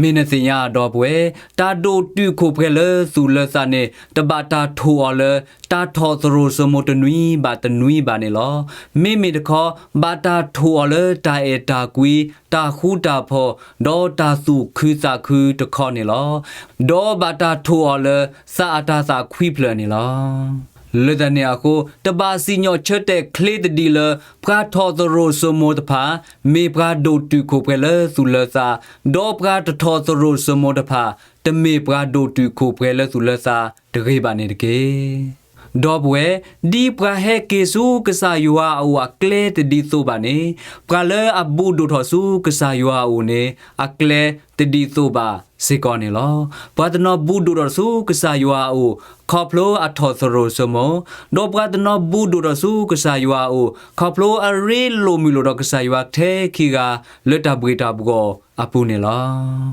မ့ၢ်နသ့ၣ်ညါ ဒီပုၢ်ဝဲၢ်, တၢ်ဒိၣ်တုာ်ခိၣ်ပှဲၤလၢသူၣ်လၢသးန့ၣ် တဘၣ်တၢ်ထိၣ်အီၤလၢ တၢ်ထီၣ်သရိာ်စိမိၤတနွံဘၣ်တနွံဘၣ်န့ၣ်လီၤ. မ့မ့ၢ်တခီ ဘၣ်တၢ်ထိၣ်အီၤလၢတၢ်အဲၣ်တၢ်ကွံ, တၢ်ဃူတၢ်ဖိး, ဒီးတၢ်သူၣ်ခုသးခုတခီန့ၣ်လီၤ. ဒီးဘၣ်တၢ်ထိၣ်အီၤလၢ သးအတၤသၣ်ခွံဖျၢၣ်န့ၣ်လီၤ. လၢတၢ်န့ၣ်အဃိ တဘၣ်စံၣ်ညီၣ်ဆၢတဲာ်ချ့တဒံးလၢ ပှၤထီၣ်သရိာ်စိမိၤတဖၣ် မ့ၢ်ပှၤဒိၣ်တုာ်ခိၣ်ပှဲၤလၢသူၣ်လၢသး, ဒီးပှၤတထီၣ်သရိာ်စိမိၤတဖၣ် တမ့ၢ်ပှၤဒိၣ်တုာ်ခိၣ်ပှဲၤလၢသူၣ်လၢသးတဂ့ၤဘၣ်န့ၣ်တက့ၢ်. ဒီပုၢ်ဝဲၢ်, ဒ်ပှၤဟဲက့ၤဆူကစၢ်ယွၤအအိၣ်အကျဲတဒ်သိးဘၣ်န့ၣ်, ပှၤလၢအဘူးဒိၣ်ထီၣ်ဆူကစၢ်ယွၤအအိၣ်န့ၣ် အကျဲတဒ်သိးဘၣ်စ့ၢ်ကီးန့ၣ်လီၤ. ပှၤတနီၤဘူးဒိၣ်ထီၣ်ဆူကစၢ်ယွၤအအိၣ် ခီဖျိအထီၣ်သရိာ်စိမိၤ, ဒီးပှၤတနီၤဘူးဒိၣ်ထီၣ်ဆူကစၢ်ယွၤအအိၣ် ခီဖျိအရ့လိာ်မုာ်လိာ်ဒီးကစၢ်ယွၤထဲခံဂၤ လၢတၢ်ဘှ့ၣ်တၢ်ဘှီၣ်အပူၤန့ၣ်လီၤ.